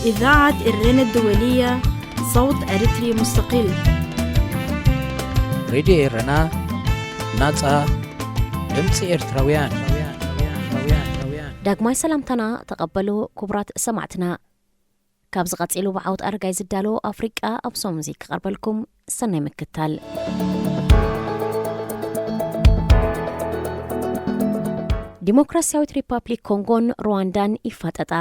إذاعة إرينا الدولية، صوت أريتري مستقل. ሬድዮ ኤረና፣ ናጻ ድምጺ ኤርትራውያን። ዳግማይ ሰላምታና ተቐበሉ ክቡራት ሰማዕትና። ካብዚ ቀጺሉ ብዓወት ኣረጋይ ዝዳሎ ኣፍሪቃ ኣብ ሶሙዚ ክቐርበልኩም። ሰናይ ምክትታል። ዲሞክራሲያዊት ሪፓብሊክ ኮንጎን ሩዋንዳን ይፋጠጣ።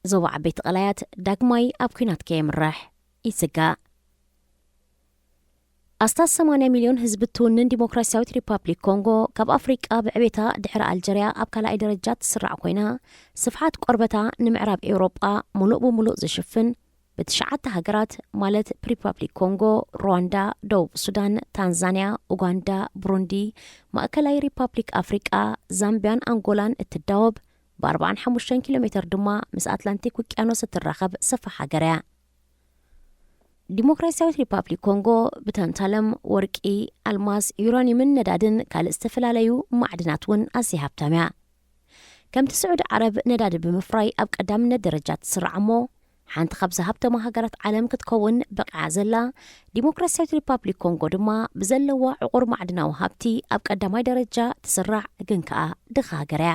ዞባ ዓበይቲ ቀላያት ዳግማይ ኣብ ኲናት ከየምርሕ ይስጋእ። ኣስታት ሰማንያ ሚልዮን ህዝቢ እትውንን ዲሞክራሲያዊት ሪፓብሊክ ኮንጎ፣ ካብ ኣፍሪቃ ብዕቤታ ድሕሪ ኣልጀርያ ኣብ ካልኣይ ደረጃ ትስራዕ ኮይና፣ ስፍሓት ቆርበታ ንምዕራብ ኤውሮጳ ሙሉእ ብሙሉእ ዝሽፍን፣ ብትሽዓተ ሃገራት ማለት ሪፓብሊክ ኮንጎ፣ ሩዋንዳ፣ ደቡብ ሱዳን፣ ታንዛንያ፣ ኡጋንዳ፣ ብሩንዲ፣ ማእከላይ ሪፓብሊክ ኣፍሪቃ፣ ዛምቢያን ኣንጎላን እትዳወብ፣ ብ ኣርባዓን ሓሙሽተን ኪሎ ሜተር ድማ ምስ ኣትላንቲክ ውቅያኖስ እትራኸብ ሰፋሕ ሃገር እያ። ዲሞክራሲያዊት ሪፓብሊክ ኮንጎ ብተንታለም፣ ወርቂ፣ ኣልማዝ፣ ዩራኒየምን ነዳድን ካልእ ዝተፈላለዩ ማዕድናት እውን ኣዝያ ሃብታም እያ። ከምቲ ስዑዲ ዓረብ ነዳዲ ብምፍራይ ኣብ ቀዳምነት ደረጃ ትስራዕ እሞ፣ ሓንቲ ካብዚ ሃብታማ ሃገራት ዓለም ክትከውን በቂዓ ዘላ ዲሞክራሲያዊት ሪፓብሊክ ኮንጎ ድማ ብዘለዋ ዕቑር ማዕድናዊ ሃብቲ ኣብ ቀዳማይ ደረጃ ትስራዕ ግን ከኣ ድኻ ሃገር እያ።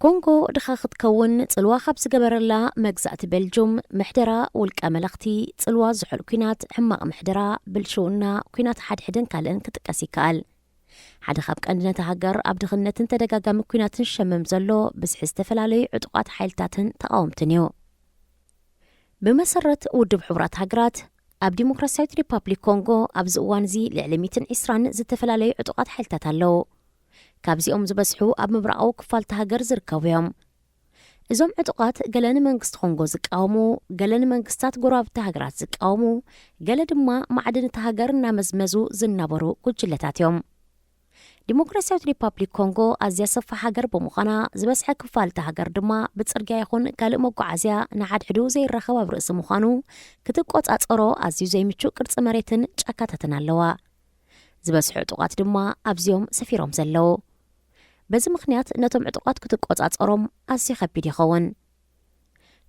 ኮንጎ ድኻ ክትከውን ጽልዋ ካብ ዝገበረላ መግዛእቲ ቤልጁም፣ ምሕደራ ውልቀ መለኽቲ፣ ጽልዋ ዝሑል ኲናት፣ ሕማቕ ምሕደራ፣ ብልሽውና፣ ኲናት ሓድሕድን ካልእን ክጥቀስ ይከኣል። ሓደ ካብ ቀንዲ ነታ ሃገር ኣብ ድኽነትን ተደጋጋሚ ኲናትን ዝሸምም ዘሎ ብዝሒ ዝተፈላለዩ ዕጡቓት ሓይልታትን ተቓወምትን እዩ። ብመሰረት ውድብ ሕቡራት ሃገራት፣ ኣብ ዲሞክራሲያዊት ሪፓብሊክ ኮንጎ ኣብዚ እዋን እዚ ልዕሊ ሚእትን ዕስራን ዝተፈላለዩ ዕጡቓት ሓይልታት ኣለዉ። ካብዚኦም ዝበዝሑ ኣብ ምብራቓዊ ክፋል እታ ሃገር ዝርከቡ እዮም። እዞም ዕጡቓት ገለ ንመንግስቲ ኮንጎ ዝቃወሙ፣ ገለ ንመንግስታት ጎረባብቲ ሃገራት ዝቃወሙ፣ ገለ ድማ ማዕድን እታ ሃገር እናመዝመዙ ዝናበሩ ጉጅለታት እዮም። ዲሞክራሲያዊት ሪፓብሊክ ኮንጎ ኣዝያ ሰፋሕ ሃገር ብምዃና፣ ዝበዝሐ ክፋል እታ ሃገር ድማ ብጽርግያ ይኹን ካልእ መጓዓዝያ ንሓድሕዱ ዘይራኸብ ኣብ ርእሲ ምዃኑ፣ ክትቆጻጸሮ ኣዝዩ ዘይምቹእ ቅርጺ መሬትን ጫካታትን ኣለዋ። ዝበዝሑ ዕጡቓት ድማ ኣብዚኦም ሰፊሮም ዘለዉ። በዚ ምኽንያት ነቶም ዕጡቓት ክትቆጻጸሮም ኣዝዩ ከቢድ ይኸውን።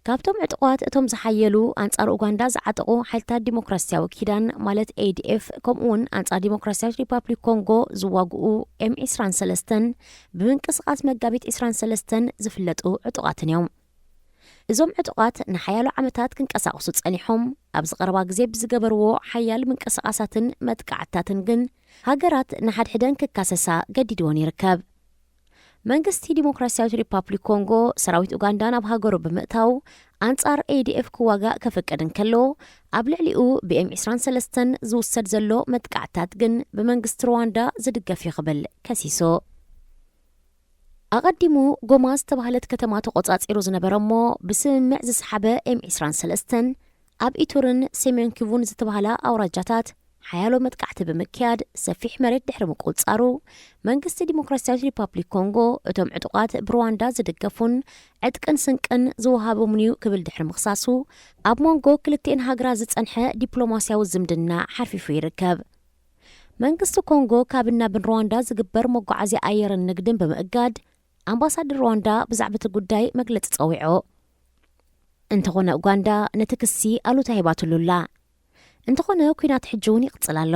ካብቶም ዕጡቓት እቶም ዝሓየሉ ኣንጻር ኡጋንዳ ዝዓጠቑ ሓይልታት ዲሞክራሲያዊ ኪዳን ማለት ኤ ዲ ኤፍ፣ ከምኡ እውን ኣንጻር ዲሞክራሲያዊት ሪፓብሊክ ኮንጎ ዝዋግኡ ኤም ዕስራን ሰለስተን ብምንቅስቓስ መጋቢት ዕስራን ሰለስተን ዝፍለጡ ዕጡቓትን እዮም። እዞም ዕጡቓት ንሓያሎ ዓመታት ክንቀሳቐሱ ጸኒሖም፣ ኣብዚ ቀረባ ግዜ ብዝገበርዎ ሓያል ምንቅስቓሳትን መጥቃዕትታትን ግን ሃገራት ንሓድሕደን ክካሰሳ ገዲድወን ይርከብ። መንግስቲ ዲሞክራሲያዊት ሪፓብሊክ ኮንጎ ሰራዊት ኡጋንዳ ናብ ሃገሩ ብምእታው ኣንጻር ኤ ዲ ኤፍ ክዋጋእ ከፍቅድ እንከሎ፣ ኣብ ልዕሊኡ ብ ኤም ዕስራን ሰለስተን ዝውሰድ ዘሎ መጥቃዕትታት ግን ብመንግስቲ ሩዋንዳ ዝድገፍ እዩ ክብል ከሲሱ። ኣቐዲሙ ጎማ ዝተባህለት ከተማ ተቖጻጺሩ ዝነበረ እሞ ብስምምዕ ዝሰሓበ ኤም ዕስራን ሰለስተን ኣብ ኢቱርን ሴሜን ኪቩን ዝተባህላ ኣውራጃታት ሓያሎ መጥቃዕቲ ብምክያድ ሰፊሕ መሬት ድሕሪ ምቁጽጻሩ፣ መንግስቲ ዲሞክራሲያዊት ሪፓብሊክ ኮንጎ እቶም ዕጡቓት ብሩዋንዳ ዝድገፉን ዕጥቅን ስንቅን ዝወሃቦምን እዩ ክብል ድሕሪ ምኽሳሱ፣ ኣብ መንጎ ክልቲኤን ሃገራት ዝጸንሐ ዲፕሎማስያዊ ዝምድና ሓርፊፉ ይርከብ። መንግስቲ ኮንጎ ካብ ናብን ሩዋንዳ ዝግበር መጓዓዝያ ኣየርን ንግድን ብምእጋድ፣ ኣምባሳደር ሩዋንዳ ብዛዕባ እቲ ጉዳይ መግለጺ ጸዊዑ። እንተኾነ ኡጋንዳ ነቲ ክሲ ኣሉታ ሂባትሉ ኣላ። እንተኾነ ኲናት ሕጂ እውን ይቕጽል ኣሎ።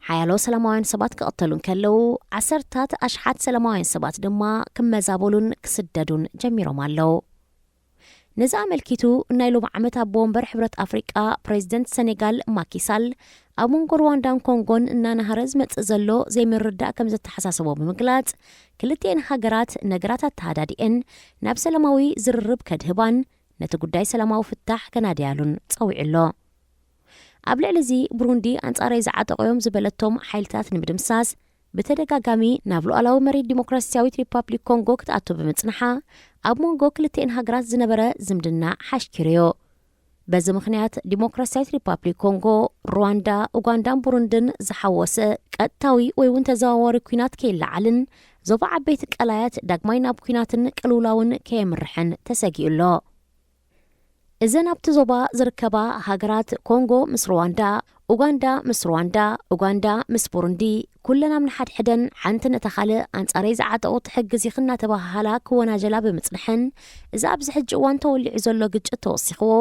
ሓያሎ ሰላማውያን ሰባት ክቕተሉ እንከለዉ፣ ዓሰርታት ኣሽሓት ሰላማውያን ሰባት ድማ ክመዛበሉን ክስደዱን ጀሚሮም ኣለዉ። ነዚ ኣመልኪቱ ናይ ሎሚ ዓመት ኣቦ ወንበር ሕብረት ኣፍሪቃ ፕሬዚደንት ሰኔጋል ማኪሳል ኣብ መንጎ ሩዋንዳን ኮንጎን እናናሃረ ዝመጽእ ዘሎ ዘይምርድዳእ ከም ዘተሓሳሰቦ ብምግላጽ፣ ክልቲኤን ሃገራት ነገራት ኣተሃዳዲኤን ናብ ሰላማዊ ዝርርብ ከድህባን ነቲ ጉዳይ ሰላማዊ ፍታሕ ከናድያሉን ጸዊዑ ኣሎ። ኣብ ልዕሊ እዚ ብሩንዲ ኣንጻረይ ዝዓጠቑ እዮም ዝበለቶም ሓይልታት ንምድምሳስ ብተደጋጋሚ ናብ ሉዓላዊ መሬት ዲሞክራሲያዊት ሪፓብሊክ ኮንጎ ክትኣቱ ብምጽንሓ ኣብ መንጎ ክልቲኤን ሃገራት ዝነበረ ዝምድና ሓሽኪሩዮ። በዚ ምኽንያት ዲሞክራሲያዊት ሪፓብሊክ ኮንጎ፣ ሩዋንዳ፣ ኡጋንዳን ቡሩንድን ዝሓወሰ ቀጥታዊ ወይ እውን ተዘዋዋሪ ኲናት ከይለዓልን ዞባ ዓበይቲ ቀላያት ዳግማይ ናብ ኲናትን ቅልውላውን ከየምርሐን ተሰጊኡ ኣሎ። እዘን ኣብቲ ዞባ ዝርከባ ሃገራት ኮንጎ ምስ ሩዋንዳ፣ ኡጋንዳ ምስ ሩዋንዳ፣ ኡጋንዳ ምስ ቡሩንዲ፣ ኩለን ኣብ ንሓድሕደን ሓንቲ ነታ ካልእ ኣንጻረይ ዝዓጠቑ ትሕግዝ ኢኺ እናተባሃሃላ ክወናጀላ ብምጽንሐን፣ እዚ ኣብዚ ሕጂ እዋን ተወሊዑ ዘሎ ግጭት ተወሲኽዎ፣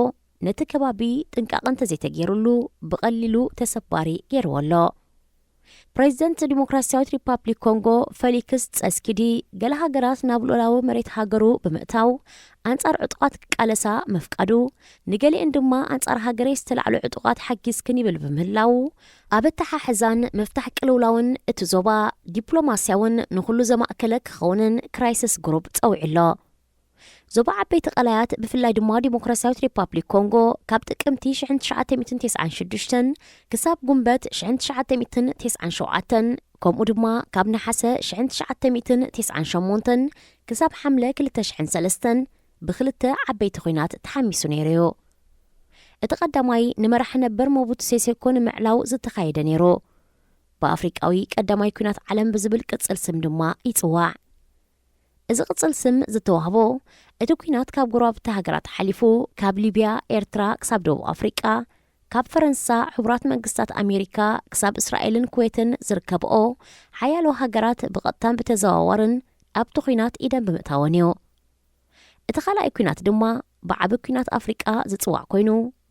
ነቲ ከባቢ ጥንቃቐ እንተዘይተገይሩሉ ብቐሊሉ ተሰባሪ ገይርዎ ኣሎ። ፕሬዚደንት ዲሞክራሲያዊት ሪፓብሊክ ኮንጎ ፌሊክስ ጸስኪዲ፣ ገለ ሃገራት ናብ ሉዓላዊ መሬት ሃገሩ ብምእታው ኣንጻር ዕጡቓት ክቃለሳ ምፍቃዱ፣ ንገሊአን ድማ ኣንጻር ሃገረይ ዝተላዕሉ ዕጡቓት ሓጊዝክን ይብል ብምህላዉ፣ ኣብ ኣተሓሕዛን ምፍታሕ ቅልውላውን እቲ ዞባ ዲፕሎማስያውን ንኹሉ ዘማእከለ ክኸውንን ክራይሲስ ግሩፕ ጸዊዑ ኣሎ። ዞባ ዓበይቲ ቀላያት ብፍላይ ድማ ዲሞክራሲያዊት ሪፓብሊክ ኮንጎ ካብ ጥቅምቲ ሽሕን ትሽዓተ ሚእትን ተስዓን ሽዱሽተን ክሳብ ጉንበት ሽሕን ትሽዓተ ሚእትን ተስዓን ሸውዓተን ከምኡ ድማ ካብ ነሓሰ ሽሕን ትሽዓተ ሚእትን ተስዓን ሸሞንተን ክሳብ ሓምለ ክልተ ሽሕን ሰለስተን ብክልተ ዓበይቲ ኹናት ተሓሚሱ ነይሩ እዩ። እቲ ቀዳማይ ንመራሒ ነበር ሞቡቱ ሴሴኮ ንምዕላው ዝተኻየደ ነይሩ። ብኣፍሪቃዊ ቀዳማይ ኲናት ዓለም ብዝብል ቅጽል ስም ድማ ይጽዋዕ። እዚ ቅጽል ስም ዝተዋህቦ፣ እቲ ኲናት ካብ ጎረባብቲ ሃገራት ሓሊፉ፣ ካብ ሊብያ፣ ኤርትራ ክሳብ ደቡብ ኣፍሪቃ፣ ካብ ፈረንሳ፣ ሕቡራት መንግስታት ኣሜሪካ ክሳብ እስራኤልን ኩዌትን ዝርከብኦ ሓያሎ ሃገራት ብቐጥታን ብተዘዋዋርን ኣብቲ ኲናት ኢደን ብምእታወን እዩ። እቲ ካልኣይ ኲናት ድማ ብዓቢ ኲናት ኣፍሪቃ ዝጽዋዕ ኮይኑ፣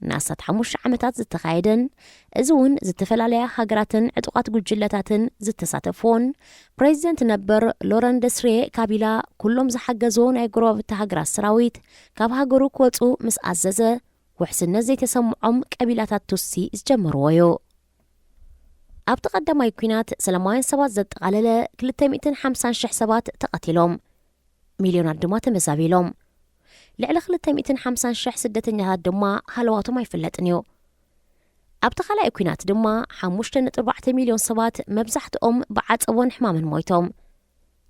ንኣስታት ሓሙሽተ ዓመታት ዝተኻየደን፣ እዚ እውን ዝተፈላለያ ሃገራትን ዕጡቓት ጉጅለታትን ዝተሳተፍዎን፣ ፕሬዚደንት ነበር ሎረን ደስሬ ካቢላ ኩሎም ዝሓገዝዎ ናይ ጎረባብቲ ሃገራት ሰራዊት ካብ ሃገሩ ክወጹ ምስ ኣዘዘ፣ ውሕስነት ዘይተሰምዖም ቀቢላታት ቱሲ ዝጀመርዎ እዩ። ኣብቲ ቀዳማይ ኲናት ሰላማውያን ሰባት ዘጠቓለለ ክልተ ሚእትን ሓምሳን ሽሕ ሰባት ተቐቲሎም፣ ሚልዮናት ድማ ተመዛቢሎም። ልዕሊ ክልተ ሚእትን ሓምሳን ሽሕ ስደተኛታት ድማ ሃለዋቶም ኣይፍለጥን እዩ። ኣብቲ ካልኣይ ኲናት ድማ ሓሙሽተ ነጥቢ ኣርባዕተ ሚልዮን ሰባት፣ መብዛሕትኦም ብዓጸቦን ሕማምን ሞይቶም።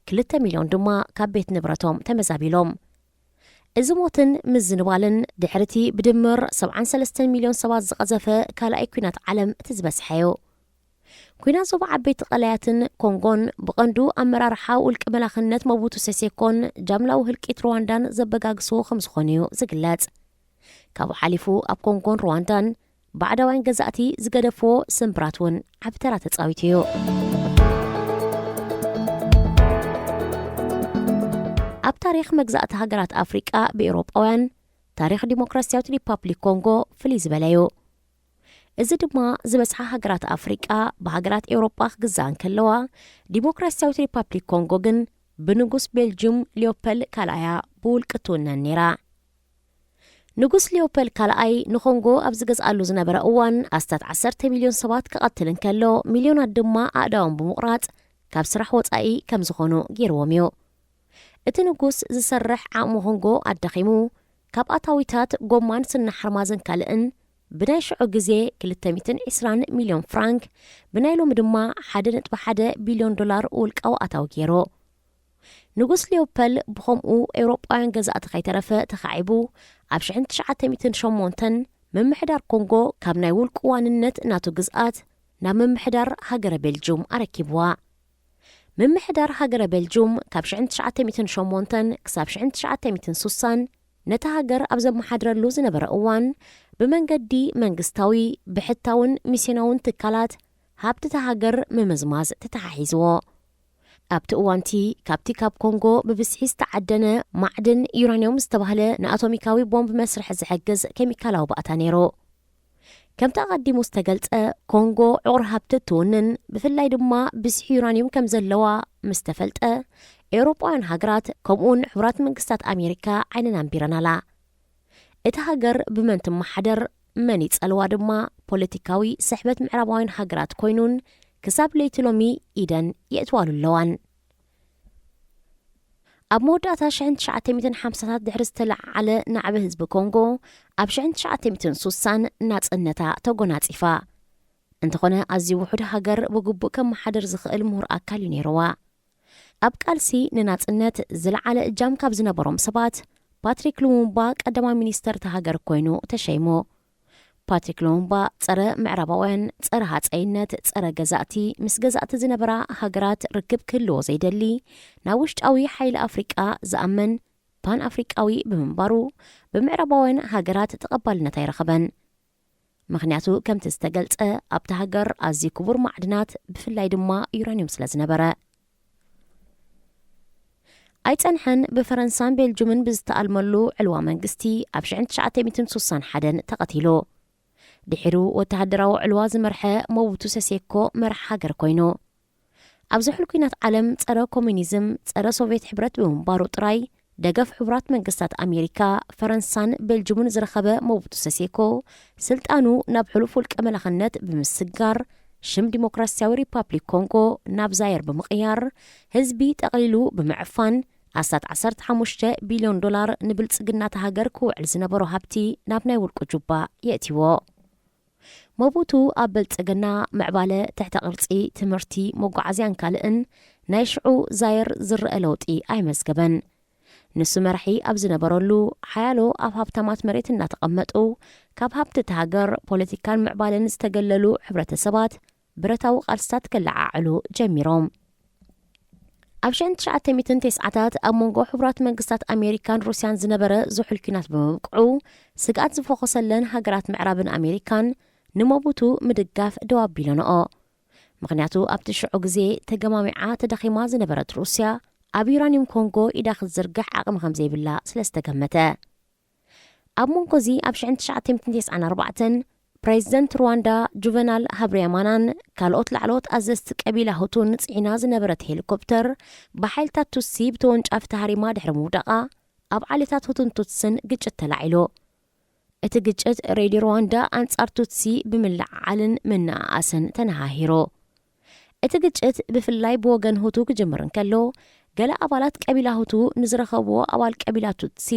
ክልተ ሚልዮን ድማ ካብ ቤት ንብረቶም ተመዛቢሎም። እዚ ሞትን ምዝንባልን ድሕርቲ ብድምር ሰብዓን ሰለስተን ሚልዮን ሰባት ዝቐዘፈ ካልኣይ ኲናት ዓለም እቲ ዝበዝሐ እዩ። ኲናት ዞባ ዓበይቲ ቀላያትን ኮንጎን ብቐንዱ ኣመራርሓ ውልቂ መላኽነት ሞቡቱ ሴሴኮን ጃምላዊ ህልቂት ሩዋንዳን ዘበጋግስዎ ከም ዝኾኑ እዩ ዝግለጽ። ካብኡ ሓሊፉ ኣብ ኮንጎን ሩዋንዳን ባዕዳውያን ገዛእቲ ዝገደፍዎ ስምብራት እውን ዓቢ ተራ ተጻዊቱ እዩ። ኣብ ታሪኽ መግዛእቲ ሃገራት ኣፍሪቃ ብኤውሮጳውያን፣ ታሪኽ ዲሞክራሲያዊት ሪፓብሊክ ኮንጎ ፍልይ ዝበለ እዩ። እዚ ድማ ዝበዝሓ ሃገራት ኣፍሪቃ ብሃገራት ኤውሮጳ ክግዛኣ እንከለዋ፣ ዲሞክራሲያዊት ሪፓብሊክ ኮንጎ ግን ብንጉስ ቤልጅዩም ሊዮፐል ካልኣያ ብውልቂ ትውነን ነይራ። ንጉስ ሊዮፐል ካልኣይ ንኮንጎ ኣብ ዝገዝኣሉ ዝነበረ እዋን፣ ኣስታት ዓሰርተ ሚልዮን ሰባት ክቐትል እንከሎ፣ ሚልዮናት ድማ ኣእዳዎም ብምቑራጽ ካብ ስራሕ ወጻኢ ከም ዝኾኑ ገይርዎም እዩ። እቲ ንጉስ ዝሰርሕ ዓቕሚ ኮንጎ ኣዳኺሙ፣ ካብ ኣታዊታት ጎማን ስነ ሓርማዝን ካልእን ብናይ ሽዑ ግዜ ክልተ ሚእትን ዕስራን ሚልዮን ፍራንክ፣ ብናይ ሎሚ ድማ ሓደ ነጥቢ ሓደ ቢልዮን ዶላር ውልቃዊ ኣታዊ ገይሩ። ንጉስ ሊዮፐል ብኸምኡ ኤውሮጳውያን ገዛእቲ ከይተረፈ ተኻዒቡ፣ ኣብ ሽሕን ትሽዓተ ሚእትን ሸሞንተን ምምሕዳር ኮንጎ ካብ ናይ ውልቁ ዋንነት ናቱ ግዝኣት ናብ ምምሕዳር ሃገረ ቤልጁም ኣረኪብዋ። ምምሕዳር ሃገረ ቤልጁም ካብ ሽሕን ትሽዓተ ሚእትን ሸሞንተን ክሳብ ሽሕን ትሽዓተ ሚእትን ሱሳን ነታ ሃገር ኣብ ዘመሓድረሉ ዝነበረ እዋን፣ ብመንገዲ መንግስታዊ፣ ብሕታውን ሚስዮናውን ትካላት ሃብቲ እታ ሃገር ምምዝማዝ ተተሓሒዝዎ። ኣብቲ እዋንቲ ካብቲ ካብ ኮንጎ ብብዝሒ ዝተዓደነ ማዕድን ዩራንዮም ዝተባህለ ንኣቶሚካዊ ቦምብ መስርሒ ዝሕግዝ ኬሚካላዊ ባእታ ነይሩ። ከምቲ ኣቐዲሙ ዝተገልጸ፣ ኮንጎ ዕቑር ሃብቲ እትውንን፣ ብፍላይ ድማ ብዝሒ ዩራንዮም ከም ዘለዋ ምስ ተፈልጠ፣ ኤውሮጳውያን ሃገራት ከምኡውን ሕቡራት መንግስታት ኣሜሪካ ዓይነን ኣንቢረን ኣላ። እታ ሃገር ብመን ትመሓደር፣ መን ይጸልዋ ድማ ፖለቲካዊ ስሕበት ምዕራባውያን ሃገራት ኮይኑን ክሳብ ለይቲ ሎሚ ኢደን የእትዋሉ ኣለዋን። ኣብ መወዳእታ ሽሕን ትሽዓተ ሚእትን ሓምሳታት ድሕሪ ዝተለዓዓለ ናዕቢ ህዝቢ ኮንጎ፣ ኣብ ሽሕን ትሽዓተ ሚእትን ሱሳን ናጽነታ ተጎናጺፋ። እንተኾነ ኣዝዩ ውሑድ ሃገር ብግቡእ ከመሓድር ዝኽእል ምሁር ኣካል እዩ ነይርዋ። ኣብ ቃልሲ ንናጽነት ዝለዓለ እጃም ካብ ዝነበሮም ሰባት ፓትሪክ ሉሙምባ ቀዳማይ ሚኒስተር እታ ሃገር ኮይኑ ተሸይሙ። ፓትሪክ ሉሙምባ ጸረ ምዕራባውያን፣ ጸረ ሃጸይነት፣ ጸረ ገዛእቲ፣ ምስ ገዛእቲ ዝነበራ ሃገራት ርክብ ክህልዎ ዘይደሊ፣ ናብ ውሽጣዊ ሓይሊ ኣፍሪቃ ዝኣምን ፓን ኣፍሪቃዊ ብምንባሩ ብምዕራባውያን ሃገራት ተቐባልነት ኣይረኸበን። ምኽንያቱ ከምቲ ዝተገልጸ ኣብቲ ሃገር ኣዝዩ ክቡር ማዕድናት ብፍላይ ድማ ዩራኒየም ስለ ዝነበረ። ኣይጸንሐን፣ ብፈረንሳን ቤልጁምን ብዝተኣልመሉ ዕልዋ መንግስቲ ኣብ ሽሕን ትሽዓተ ሚእትን ስሳን ሓደን ተቐቲሉ። ድሒሩ ወተሃደራዊ ዕልዋ ዝመርሐ ሞቡቱ ሰሴኮ መራሕ ሃገር ኮይኑ። ኣብ ዝሑል ኲናት ዓለም ጸረ ኮሚኒዝም፣ ጸረ ሶቭየት ሕብረት ብምንባሩ ጥራይ ደገፍ ሕቡራት መንግስታት ኣሜሪካ፣ ፈረንሳን ቤልጅሙን ዝረኸበ ሞቡቱ ሰሴኮ ስልጣኑ ናብ ሕሉፍ ውልቀ መላኽነት ብምስጋር ሽም ዲሞክራሲያዊ ሪፓብሊክ ኮንጎ ናብ ዛየር ብምቕያር ህዝቢ ጠቕሊሉ ብምዕፋን ኣስታት ዓሰርተ ሓሙሽተ ቢልዮን ዶላር ንብልጽግና እታ ሃገር ክውዕል ዝነበሮ ሃብቲ ናብ ናይ ውልቁ ጁባ የእትይዎ። ሞቡቱ ኣብ ብልጽግና፣ ምዕባለ፣ ትሕተ ቅርጺ፣ ትምህርቲ፣ መጓዓዝያን ካልእን ናይ ሽዑ ዛየር ዝረአ ለውጢ ኣይመዝገበን። ንሱ መራሒ ኣብ ዝነበረሉ ሓያሎ ኣብ ሃብታማት መሬት እናተቐመጡ ካብ ሃብቲ እቲ ሃገር ፖለቲካን ምዕባለን ዝተገለሉ ሕብረተሰባት ብረታዊ ቃልስታት ክለዓዕሉ ጀሚሮም። ኣብ ሽሕን ትሽዓተ ሚእትን ተስዓታት ኣብ መንጎ ሕቡራት መንግስታት ኣሜሪካን ሩስያን ዝነበረ ዝሑል ኲናት ብምብቅዑ ስግኣት ዝፈኾሰለን ሃገራት ምዕራብን ኣሜሪካን ንሞቡቱ ምድጋፍ ደው ኣቢለንኦ። ምኽንያቱ ኣብቲ ሽዑ ግዜ ተገማሚዓ ተዳኺማ ዝነበረት ሩስያ ኣብ ዩራኒየም ኮንጎ ኢዳ ክትዝርግሕ ዓቕሚ ከም ዘይብላ ስለ ዝተገመተ። ኣብ መንጎ እዚ ኣብ ሽሕን ትሽዓተ ሚእትን ተስዓን ኣርባዕተን ፕሬዚደንት ሩዋንዳ ጁቨናል ሃብሪያማናን ካልኦት ላዕለዎት ኣዘዝቲ ቀቢላ ሁቱን ጽዒና ዝነበረት ሄሊኮፕተር ብሓይልታት ቱትሲ ብተወንጫፊ ተሃሪማ ድሕሪ ምውዳቓ ኣብ ዓሌታት ሁቱን ቱትስን ግጭት ተላዒሉ። እቲ ግጭት ሬድዮ ሩዋንዳ ኣንጻር ቱትሲ ብምልዓዓልን ምንኣኣስን ተነሃሂሩ። እቲ ግጭት ብፍላይ ብወገን ሁቱ ክጅምር እንከሎ፣ ገለ ኣባላት ቀቢላ ሁቱ ንዝረኸብዎ ኣባል ቀቢላ ቱትሲ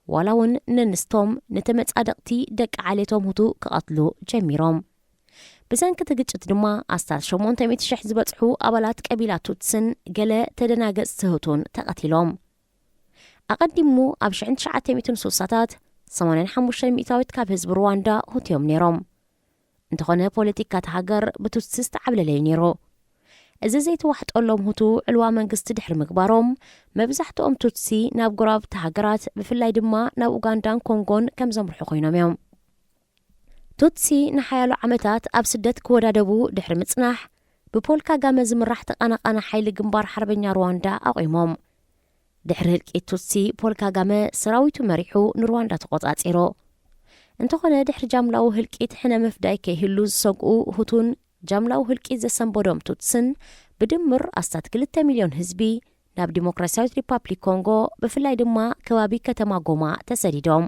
ዋላ እውን ነንስቶም ነቲ መጻድቕቲ ደቂ ዓሌቶም ሁቱ ክቐትሉ ጀሚሮም። ብሰንኪ እቲ ግጭት ድማ ኣስታት ሸሞንተ ሚእቲ ሽሕ ዝበጽሑ ኣባላት ቀቢላ ቱትስን ገለ ተደናገጽቲ ሁቱን ተቐቲሎም። ኣቐዲሙ ኣብ ሽሕን ትሽዓተ ሚእትን ስሳታት ሰማንያን ሓሙሽተ ሚእታዊት ካብ ህዝቢ ሩዋንዳ ሁቱ እዮም ነይሮም። እንተኾነ ፖለቲካ እቲ ሃገር ብቱትሲ ዝተዓብለለ እዩ ነይሩ። እዚ ዘይተዋሕጠሎም ሁቱ ዕልዋ መንግስቲ ድሕሪ ምግባሮም መብዛሕትኦም ቱትሲ ናብ ጎረባብቲ ሃገራት ብፍላይ ድማ ናብ ኡጋንዳን ኮንጎን ከም ዘምርሑ ኮይኖም እዮም። ቱትሲ ንሓያሎ ዓመታት ኣብ ስደት ክወዳደቡ ድሕሪ ምጽናሕ ብፖል ካጋመ ዝምራሕ ተቓናቓኒ ሓይሊ ግንባር ሓርበኛ ሩዋንዳ ኣቑሞም። ድሕሪ ህልቂት ቱትሲ ፖል ካጋመ ሰራዊቱ መሪሑ ንሩዋንዳ ተቖጻጺሩ። እንተኾነ ድሕሪ ጃምላዊ ህልቂት ሕነ ምፍዳይ ከይህሉ ዝሰግኡ ሁቱን ጃምላዊ ህልቂት ዘሰንበዶም ቱትስን ብድምር ኣስታት ክልተ ሚልዮን ህዝቢ ናብ ዲሞክራሲያዊት ሪፓብሊክ ኮንጎ ብፍላይ ድማ ከባቢ ከተማ ጎማ ተሰዲዶም።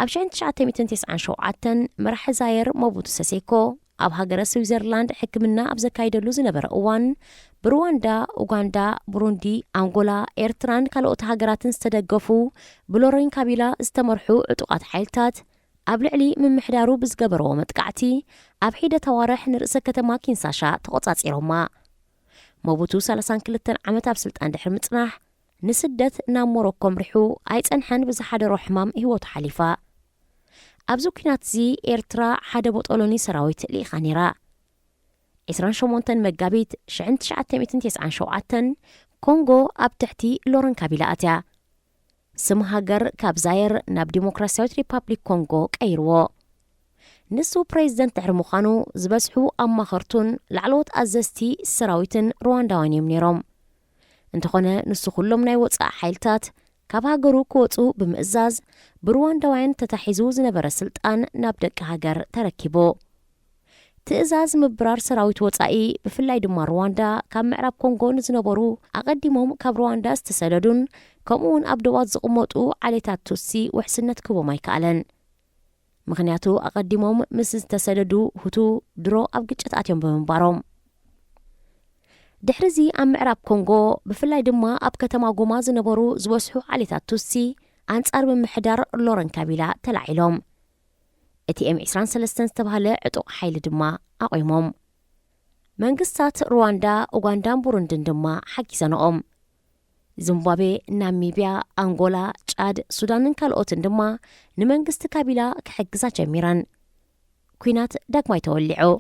ኣብ ሽሕን ትሽዓተ ሚእትን ተስዓን ሸውዓተን መራሒ ዛየር ሞቡቱ ሰሴኮ ኣብ ሃገረ ስዊዘርላንድ ሕክምና ኣብ ዘካይደሉ ዝነበረ እዋን ብሩዋንዳ፣ ኡጋንዳ፣ ብሩንዲ፣ ኣንጎላ፣ ኤርትራን ካልኦት ሃገራትን ዝተደገፉ ብሎሬን ካቢላ ዝተመርሑ ዕጡቓት ሓይልታት ኣብ ልዕሊ ምምሕዳሩ ብዝገበርዎ መጥቃዕቲ ኣብ ሒደት ኣዋርሕ ንርእሰ ከተማ ኪንሳሻ ተቖጻጺሮማ። ሞቡቱ ሰላሳን ክልተን ዓመት ኣብ ስልጣን ድሕሪ ምጽናሕ ንስደት ናብ ሞሮኮ ኣምሪሑ ኣይጸንሐን ብዝሓደሮ ሕማም ህይወቱ ሓሊፋ። ኣብዚ ኲናት እዚ ኤርትራ ሓደ ቦጦሎኒ ሰራዊት ልኢኻ ነይራ። ዕስራን ሸሞንተን መጋቢት ሽሕን ትሽዓተ ሚእትን ተስዓን ሸውዓተን ኮንጎ ኣብ ትሕቲ ሎረን ካቢላ ኣትያ። ስም ሃገር ካብ ዛየር ናብ ዲሞክራሲያዊት ሪፓብሊክ ኮንጎ ቀይርዎ። ንሱ ፕሬዚደንት ድሕሪ ምዃኑ ዝበዝሑ ኣማኸርቱን ላዕለዎት ኣዘዝቲ ሰራዊትን ሩዋንዳውያን እዮም ነይሮም። እንተኾነ ንሱ ኩሎም ናይ ወጻኢ ሓይልታት ካብ ሃገሩ ክወጹ ብምእዛዝ ብሩዋንዳውያን ተታሒዙ ዝነበረ ስልጣን ናብ ደቂ ሃገር ተረኪቡ። ትእዛዝ ምብራር ሰራዊት ወጻኢ ብፍላይ ድማ ሩዋንዳ ካብ ምዕራብ ኮንጎ ንዝነበሩ ኣቐዲሞም ካብ ሩዋንዳ ዝተሰደዱን ከምኡ እውን ኣብ ዶባት ዝቕመጡ ዓሌታት ቱትሲ ውሕስነት ክህቦም ኣይከኣለን። ምኽንያቱ ኣቐዲሞም ምስ ዝተሰደዱ ሁቱ ድሮ ኣብ ግጭት ኣትዮም ብምንባሮም። ድሕሪ እዚ ኣብ ምዕራብ ኮንጎ ብፍላይ ድማ ኣብ ከተማ ጎማ ዝነበሩ ዝበዝሑ ዓሌታት ቱትሲ ኣንጻር ምምሕዳር ሎረን ካቢላ ተላዒሎም። እቲ ኤም ዕስራን ሰለስተን ዝተባህለ ዕጡቕ ሓይሊ ድማ ኣቑሞም። መንግስታት ሩዋንዳ፣ ኡጋንዳን ቡሩንድን ድማ ሓጊዘንኦም። ዚምባብዌ፣ ናሚብያ፣ ኣንጎላ፣ ጫድ፣ ሱዳንን ካልኦትን ድማ ንመንግስቲ ካቢላ ክሕግዛ ጀሚረን። ኲናት ዳግማይ ተወሊዑ።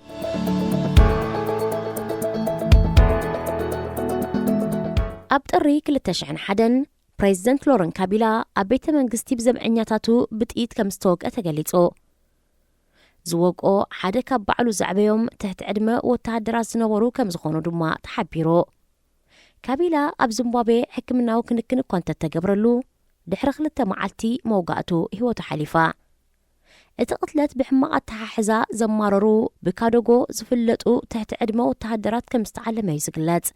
ኣብ ጥሪ ክልተ ሽሕን ሓደን ፕሬዚደንት ሎረን ካቢላ ኣብ ቤተ መንግስቲ ብዘብዐኛታቱ ብጥይት ከም ዝተወግአ ተገሊጹ። ዝወግኦ ሓደ ካብ ባዕሉ ዘዕበዮም ትሕቲ ዕድመ ወተሃደራት ዝነበሩ ከም ዝኾኑ ድማ ተሓቢሩ። ካቢላ ኣብ ዚምባብዌ ሕክምናዊ ክንክን እኳ እንተተገብረሉ፣ ድሕሪ ክልተ መዓልቲ መውጋእቱ ህይወቱ ሓሊፋ። እቲ ቅትለት ብሕማቕ ኣተሓሕዛ ዘማረሩ ብካዶጎ ዝፍለጡ ትሕቲ ዕድመ ወተሃደራት ከም ዝተዓለመ እዩ ዝግለጽ።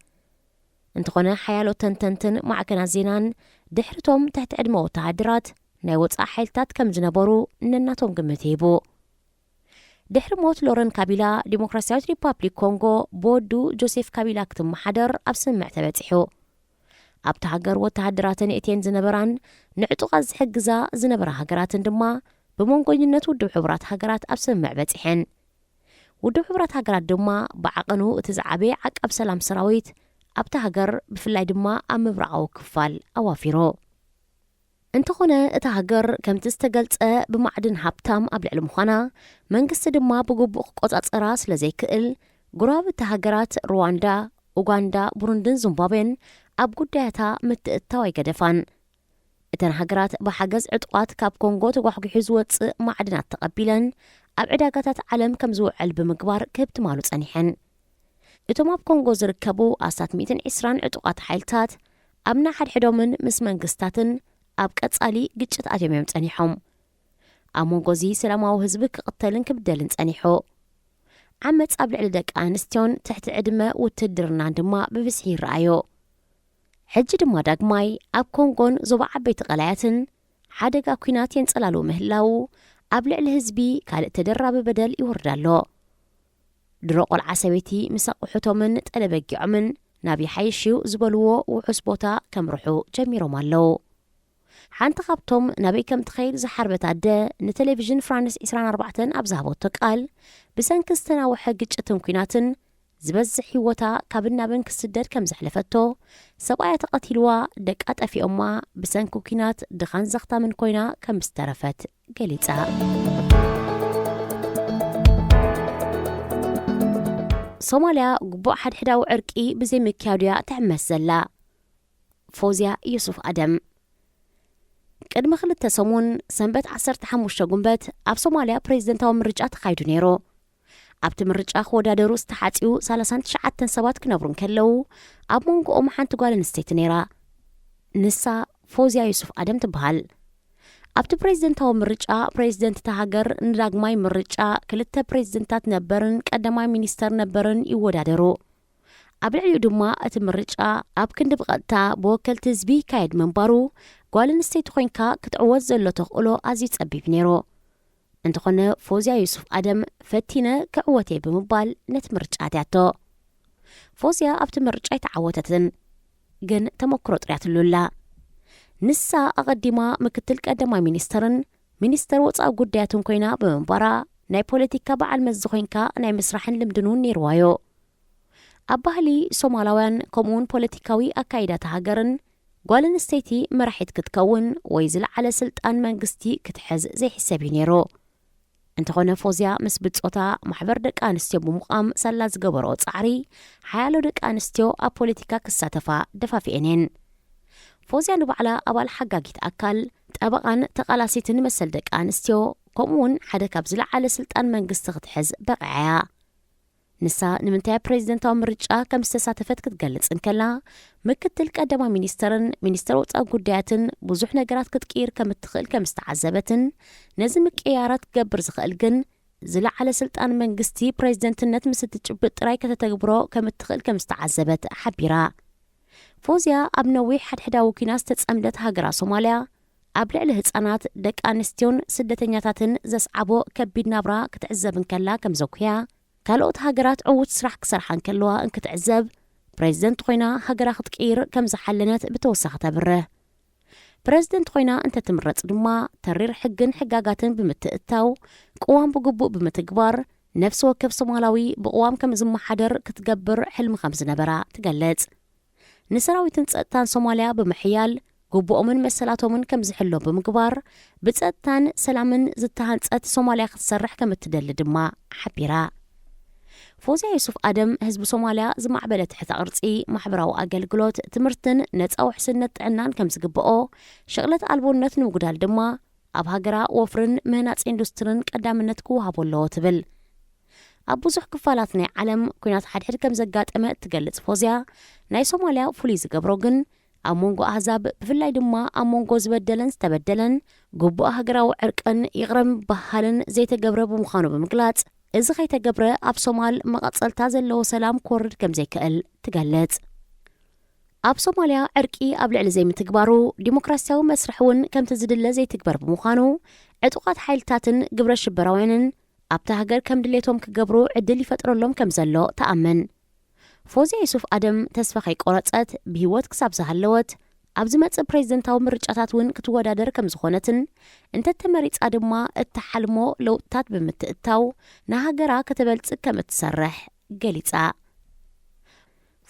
እንተኾነ ሓያሎ ተንተንትን ማዕከናት ዜናን ድሕርቶም ትሕቲ ዕድመ ወተሃደራት ናይ ወጻኢ ሓይልታት ከም ዝነበሩ ነናቶም ግምት ይህቡ። ድሕሪ ሞት ሎረን ካቢላ፣ ዲሞክራሲያዊት ሪፓብሊክ ኮንጎ ብወዱ ጆሴፍ ካቢላ ክትመሓደር ኣብ ስምምዕ ተበጺሑ። ኣብታ ሃገር ወተሃደራተን የእትየን ዝነበራን ንዕጡቓት ዝሕግዛ ዝነበራ ሃገራትን ድማ ብመንጎኝነት ውድብ ሕቡራት ሃገራት ኣብ ስምምዕ በጺሐን። ውድብ ሕቡራት ሃገራት ድማ ብዓቐኑ እቲ ዝዓበየ ዓቃብ ሰላም ሰራዊት ኣብታ ሃገር፣ ብፍላይ ድማ ኣብ ምብራቓዊ ክፋል ኣዋፊሩ። እንተኾነ እታ ሃገር ከምቲ ዝተገልጸ ብማዕድን ሃብታም ኣብ ልዕሊ ምዃና፣ መንግስቲ ድማ ብግቡእ ክቆጻጸራ ስለ ዘይክእል፣ ጎረባብቲ ሃገራት ሩዋንዳ፣ ኡጋንዳ፣ ቡሩንድን ዚምባብዌን ኣብ ጉዳያታ ምትእትታው ኣይገደፋን። እተን ሃገራት ብሓገዝ ዕጡቓት ካብ ኮንጎ ተጓሕጒሑ ዝወጽእ ማዕድናት ተቐቢለን ኣብ ዕዳጋታት ዓለም ከም ዝውዕል ብምግባር ክህብትማሉ ጸኒሐን። እቶም ኣብ ኮንጎ ዝርከቡ ኣስታት ሚእትን ዕስራን ዕጡቓት ሓይልታት ኣብ ንሓድሕዶምን ምስ መንግስታትን ኣብ ቀጻሊ ግጭት ኣትዮም እዮም ጸኒሖም። ኣብ መንጎ እዚ ሰላማዊ ህዝቢ ክቕተልን ክብደልን ጸኒሑ። ዓመጽ ኣብ ልዕሊ ደቂ ኣንስትዮን ትሕቲ ዕድመ ውትድርናን ድማ ብብዝሒ ይረኣዮ። ሕጂ ድማ ዳግማይ ኣብ ኮንጎን ዞባ ዓበይቲ ቀላያትን ሓደጋ ኲናት የንጸላልው ምህላዉ፣ ኣብ ልዕሊ ህዝቢ ካልእ ተደራቢ በደል ይወርድ ኣሎ። ድሮ ቆልዓ ሰበይቲ ምስ ኣቑሑቶምን ጠለ በጊዖምን ናብ ይሓይሽ እዩ ዝበልዎ ውሑስ ቦታ ከምርሑ ጀሚሮም ኣለዉ። ሓንቲ ካብቶም ናበይ ከም ትኸይድ ዝሓርበት ኣደ ንቴሌቪዥን ፍራንስ ዕስራን ኣርባዕተን ኣብ ዝሃበቶ ቃል፣ ብሰንኪ ዝተናውሐ ግጭትን ኲናትን ዝበዝሕ ህይወታ ካብን ናብን ክስደድ ከም ዘሕለፈቶ፣ ሰብኣያ ተቐቲልዋ፣ ደቃ ጠፊኦማ፣ ብሰንኪ ኲናት ድኻን ዘኽታምን ኮይና ከም ዝተረፈት ገሊጻ። ሶማልያ ግቡእ ሓድሕዳዊ ዕርቂ ብዘይምክያዱ እያ ትሕመስ ዘላ። ፎዝያ ዩሱፍ ኣደም። ቅድሚ ክልተ ሰሙን ሰንበት ዓሰርተ ሓሙሽተ ጉንበት ኣብ ሶማልያ ፕሬዝደንታዊ ምርጫ ተኻይዱ ነይሩ። ኣብቲ ምርጫ ክወዳደሩ ዝተሓጽዩ ሰላሳን ትሽዓተን ሰባት ክነብሩ እንከለዉ፣ ኣብ መንጎኦም ሓንቲ ጓል ኣንስተይቲ ነይራ። ንሳ ፎዝያ ዩሱፍ ኣደም ትበሃል። ኣብቲ ፕሬዝደንታዊ ምርጫ፣ ፕሬዝደንት እታ ሃገር ንዳግማይ ምርጫ ክልተ ፕሬዝደንታት ነበርን ቀዳማይ ሚኒስተር ነበርን ይወዳደሩ። ኣብ ልዕሊኡ ድማ እቲ ምርጫ ኣብ ክንዲ ብቐጥታ ብወከልቲ ህዝቢ ይካየድ ምንባሩ፣ ጓል ኣንስተይቲ ኮይንካ ክትዕወት ዘሎ ተኽእሎ ኣዝዩ ጸቢብ ነይሩ። እንተኾነ ፎዝያ ዩሱፍ ኣደም ፈቲነ ክዕወት እየ ብምባል ነቲ ምርጫ ኣትያቶ። ፎዝያ ኣብቲ ምርጫ ኣይተዓወተትን፣ ግን ተመክሮ ጥርያትሉ ኣላ። ንሳ ኣቐዲማ ምክትል ቀዳማይ ሚኒስተርን ሚኒስተር ወጻኢ ጉዳያትን ኮይና ብምንባራ፣ ናይ ፖለቲካ በዓል መዚ ኮይንካ ናይ ምስራሕን ልምድን እውን ነይርዋዮ። ኣብ ባህሊ ሶማላውያን ከምኡውን ፖለቲካዊ ኣካይዳታ ሃገርን፣ ጓል ኣንስተይቲ መራሒት ክትከውን ወይ ዝለዓለ ስልጣን መንግስቲ ክትሕዝ ዘይሕሰብ እዩ ነይሩ። እንተኾነ ፎዝያ ምስ ብጾታ ማሕበር ደቂ ኣንስትዮ ብምቋም ሳላ ዝገበረኦ ጻዕሪ፣ ሓያሎ ደቂ ኣንስትዮ ኣብ ፖለቲካ ክሳተፋ ደፋፊኤን እየን። ፎዝያ ንባዕላ ኣባል ሓጋጊት ኣካል፣ ጠበቓን ተቓላሲትን መሰል ደቂ ኣንስትዮ፣ ከምኡውን ሓደ ካብ ዝለዓለ ስልጣን መንግስቲ ክትሕዝ በቒዓ እያ። ንሳ ንምንታይ ኣብ ፕሬዝደንታዊ ምርጫ ከም ዝተሳተፈት ክትገልጽ እንከላ፣ ምክትል ቀዳማይ ሚኒስተርን ሚኒስተር ወጻኢ ጉዳያትን ብዙሕ ነገራት ክትቅይር ከም እትኽእል ከም ዝተዓዘበትን፣ ነዚ ምቅይያራት ክገብር ዝኽእል ግን ዝለዓለ ስልጣን መንግስቲ ፕሬዝደንትነት ምስ እትጭብጥ ጥራይ ከተተግብሮ ከም እትኽእል ከም ዝተዓዘበት ሓቢራ። ፎዝያ ኣብ ነዊሕ ሓድሕዳዊ ኲናት ዝተጸምደት ሃገራ ሶማልያ፣ ኣብ ልዕሊ ህጻናት፣ ደቂ ኣንስትዮን ስደተኛታትን ዘስዓቦ ከቢድ ናብራ ክትዕዘብ እንከላ ከም ዘኩያ፣ ካልኦት ሃገራት ዕዉት ስራሕ ክሰርሓ እንከለዋ እንክትዕዘብ፣ ፕሬዝደንት ኮይና ሃገራ ክትቅይር ከም ዝሓለነት ብተወሳኺ ተብርህ። ፕሬዝደንት ኮይና እንተትምረጽ ድማ፣ ተሪር ሕግን ሕጋጋትን ብምትእትታው፣ ቅዋም ብግቡእ ብምትግባር፣ ነፍሲ ወከፍ ሶማላዊ ብቅዋም ከም ዝመሓደር ክትገብር ሕልሚ ከም ዝነበራ ትገልጽ። ንሰራዊትን ጸጥታን ሶማልያ ብምሕያል፣ ግቡኦምን መሰላቶምን ከም ዝሕሎ ብምግባር፣ ብጸጥታን ሰላምን ዝተሃንጸት ሶማልያ ክትሰርሕ ከም እትደሊ ድማ ሓቢራ። ፎዝያ ዩሱፍ ኣደም፣ ህዝቢ ሶማልያ ዝማዕበለ ትሕተ ቅርጺ፣ ማሕበራዊ ኣገልግሎት፣ ትምህርትን ነጻ ውሕስነት ጥዕናን ከም ዝግብኦ፣ ሽቕለት ኣልቦነት ንምጉዳል ድማ ኣብ ሃገራ ወፍርን ምህናጽ ኢንዱስትርን ቀዳምነት ክወሃቦ ኣለዎ ትብል። ኣብ ብዙሕ ክፋላት ናይ ዓለም ኲናት ሓድሕድ ከም ዘጋጠመ እትገልጽ ፎዝያ፣ ናይ ሶማልያ ፍሉይ ዝገብሮ ግን ኣብ መንጎ ኣህዛብ፣ ብፍላይ ድማ ኣብ መንጎ ዝበደለን ዝተበደለን፣ ግቡእ ሃገራዊ ዕርቅን ይቕረ ምብሃልን ዘይተገብረ ብምዃኑ ብምግላጽ፣ እዚ ከይተገብረ ኣብ ሶማል መቐጸልታ ዘለዎ ሰላም ክወርድ ከም ዘይክእል ትገልጽ። ኣብ ሶማልያ ዕርቂ ኣብ ልዕሊ ዘይምትግባሩ፣ ዲሞክራሲያዊ መስርሕ እውን ከምቲ ዝድለ ዘይትግበር ብምዃኑ፣ ዕጡቓት ሓይልታትን ግብረ ሽበራውያንን ኣብታ ሃገር ከም ድሌቶም ክገብሩ ዕድል ይፈጥረሎም ከም ዘሎ ትኣምን። ፎዝያ ዩሱፍ ኣደም ተስፋ ከይቆረጸት ብህይወት ክሳብ ዝሃለወት፣ ኣብ ዝመጽእ ፕሬዝደንታዊ ምርጫታት እውን ክትወዳደር ከም ዝኾነትን፣ እንተተመሪጻ ድማ እትሓልሞ ለውጥታት ብምትእትታው ንሃገራ ከተበልጽግ ከም እትሰርሕ ገሊጻ።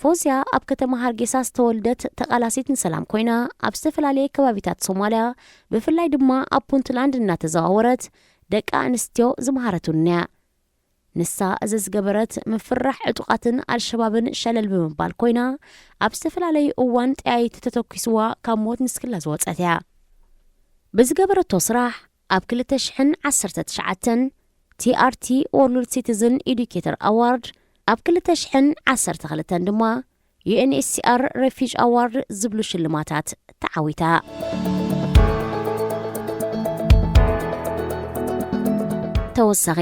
ፎዝያ ኣብ ከተማ ሃርጌሳ ዝተወልደት ተቓላሲት ንሰላም ኮይና፣ ኣብ ዝተፈላለየ ከባቢታት ሶማልያ፣ ብፍላይ ድማ ኣብ ፑንትላንድ እናተዘዋወረት ደቂ ኣንስትዮ ዝመሃረት እውን እያ። ንሳ እዚ ዝገበረት ምፍርራሕ ዕጡቓትን ኣልሸባብን ሸለል ብምባል ኮይና፣ ኣብ ዝተፈላለዩ እዋን ጠያይቲ ተተኲስዋ ካብ ሞት ንስክላ ዝወጸት እያ። ብዝገበረቶ ስራሕ ኣብ ክልተ ሽሕን ዓሰርተ ትሽዓተን ቲኣርቲ ወርልድ ሲቲዝን ኤዱኬተር ኣዋርድ፣ ኣብ ክልተ ሽሕን ዓሰርተ ክልተን ድማ ዩኤንኤችሲኣር ሬፊጅ ኣዋርድ ዝብሉ ሽልማታት ተዓዊታ። ተወሳኺ፣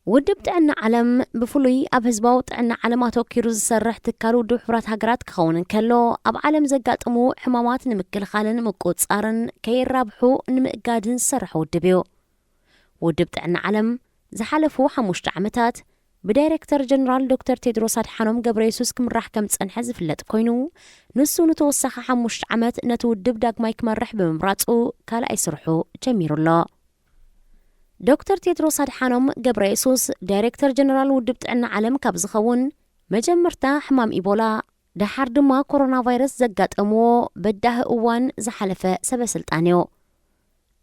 ውድብ ጥዕና ዓለም ብፍሉይ ኣብ ህዝባዊ ጥዕና ዓለም ኣተኲሩ ዝሰርሕ ትካል ውድብ ሕቡራት ሃገራት ክኸውን እንከሎ፣ ኣብ ዓለም ዘጋጥሙ ሕማማት ንምክልኻልን ምቁጽጻርን ከይራብሑ ንምእጋድን ዝሰርሕ ውድብ እዩ። ውድብ ጥዕና ዓለም ዝሓለፉ ሓሙሽተ ዓመታት ብዳይሬክተር ጀነራል ዶክተር ቴድሮስ ኣድሓኖም ገብረየሱስ ክምራሕ ከም ዝጸንሐ ዝፍለጥ ኮይኑ፣ ንሱ ንተወሳኺ ሓሙሽተ ዓመት ነቲ ውድብ ዳግማይ ክመርሕ ብምምራጹ ካልኣይ ስርሑ ጀሚሩ ኣሎ። ዶክተር ቴድሮስ ኣድሓኖም ገብረየሱስ ዳይሬክተር ጀነራል ውድብ ጥዕና ዓለም ካብ ዝኸውን፣ መጀመርታ ሕማም ኢቦላ፣ ደሓር ድማ ኮሮና ቫይረስ ዘጋጠምዎ በዳሂ እዋን ዝሓለፈ ሰበ ስልጣን እዩ።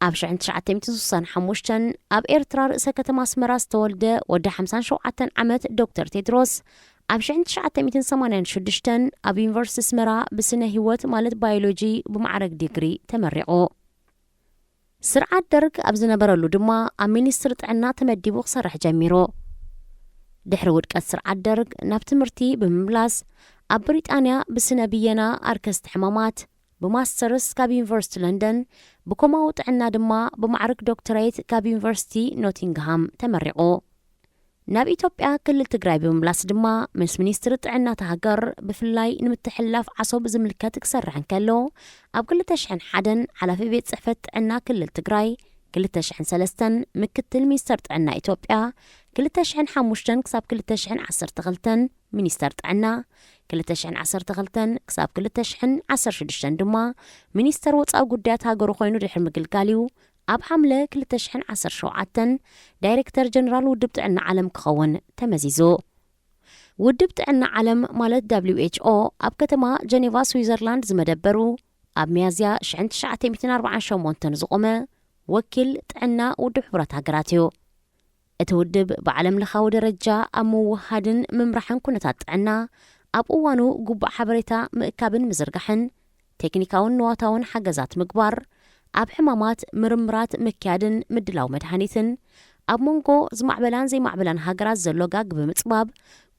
ኣብ ሽሕን ትሽዓተ ሚእትን ስሳን ሓሙሽተን ኣብ ኤርትራ ርእሰ ከተማ ኣስመራ ዝተወልደ ወዲ ሓምሳን ሸውዓተን ዓመት ዶክተር ቴድሮስ፣ ኣብ ሽሕን ትሽዓተ ሚእትን ሰማንያን ሽዱሽተን ኣብ ዩኒቨርሲቲ ኣስመራ ብስነ ህይወት ማለት ባዮሎጂ ብማዕረግ ዲግሪ ተመሪቑ። ስርዓት ደርግ ኣብ ዝነበረሉ ድማ ኣብ ሚኒስትሪ ጥዕና ተመዲቡ ክሰርሕ ጀሚሩ። ድሕሪ ውድቀት ስርዓት ደርግ ናብ ትምህርቲ ብምምላስ፣ ኣብ ብሪጣንያ ብስነ ብየና ኣርከስቲ ሕማማት ብማስተርስ ካብ ዩኒቨርሲቲ ለንደን፣ ብኮማዊ ጥዕና ድማ ብማዕርግ ዶክተሬት ካብ ዩኒቨርሲቲ ኖቲንግሃም ተመሪቑ። ናብ ኢትዮጵያ ክልል ትግራይ ብምምላስ ድማ ምስ ሚኒስትሪ ጥዕና እታ ሃገር ብፍላይ ንምትሕልላፍ ዓሶብ ዝምልከት ክሰርሕ እንከሎ፣ ኣብ ክልተ ሽሕን ሓደን ሓላፊ ቤት ጽሕፈት ጥዕና ክልል ትግራይ፣ ክልተ ሽሕን ሰለስተን ምክትል ሚኒስተር ጥዕና ኢትዮጵያ፣ ክልተ ሽሕን ሓሙሽተን ክሳብ ክልተ ሽሕን ዓሰርተ ክልተን ሚኒስተር ጥዕና፣ ክልተ ሽሕን ዓሰርተ ክልተን ክሳብ ክልተ ሽሕን ዓሰርተ ሽዱሽተን ድማ ሚኒስተር ወጻኢ ጉዳያት ሃገሩ ኮይኑ ድሕሪ ምግልጋል እዩ ኣብ ሓምለ ክልተ ሽሕን ዓሰርተ ሸውዓተን ዳይሬክተር ጀነራል ውድብ ጥዕና ዓለም ክኸውን ተመዚዙ። ውድብ ጥዕና ዓለም ማለት ደብሊው ኤች ኦ ኣብ ከተማ ጀኔቫ ስዊዘርላንድ ዝመደበሩ፣ ኣብ ሚያዝያ ሽሕን ትሽዓተ ሚእትን ኣርባዓን ሸሞንተን ዝቖመ ወኪል ጥዕና ውድብ ሕቡራት ሃገራት እዩ። እቲ ውድብ ብዓለም ለኻዊ ደረጃ ኣብ ምውህሃድን ምምራሕን ኩነታት ጥዕና፣ ኣብ እዋኑ ግቡእ ሓበሬታ ምእካብን ምዝርጋሕን፣ ቴክኒካውን ንዋታውን ሓገዛት ምግባር፣ ኣብ ሕማማት ምርምራት ምክያድን ምድላው መድሃኒትን፣ ኣብ መንጎ ዝማዕበላን ዘይማዕበላን ሃገራት ዘሎ ጋግ ብምጽባብ፣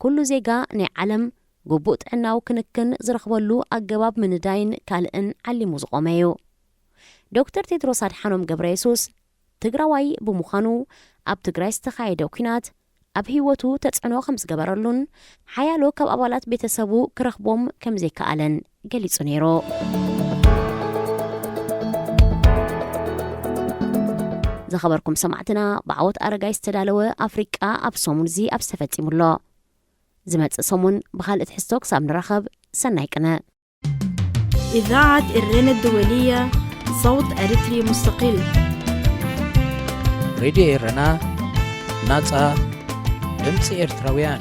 ኩሉ ዜጋ ናይ ዓለም ግቡእ ጥዕናዊ ክንክን ዝረኽበሉ ኣገባብ ምንዳይን ካልእን ዓሊሙ ዝቖመ እዩ። ዶክተር ቴድሮስ ኣድሓኖም ገብረየሱስ ትግራዋይ ብምዃኑ፣ ኣብ ትግራይ ዝተኻየደ ኲናት ኣብ ህይወቱ ተጽዕኖ ከም ዝገበረሉን ሓያሎ ካብ ኣባላት ቤተሰቡ ክረኽቦም ከም ዘይከኣለን ገሊጹ ነይሩ። ዝኸበርኩም ሰማዕትና፣ ብዓወት ኣረጋይ ዝተዳለወ ኣፍሪቃ ኣብ ሰሙን እዚ ኣብዚ ተፈጺሙ ኣሎ። ዝመጽእ ሰሙን ብኻልእ ትሕዝቶ ክሳብ ንራኸብ፣ ሰናይ ቅነ። إذاعة إرينا الدولية، صوت أريتري مستقل. ሬድዮ ኤረና፣ ናጻ ድምጺ ኤርትራውያን።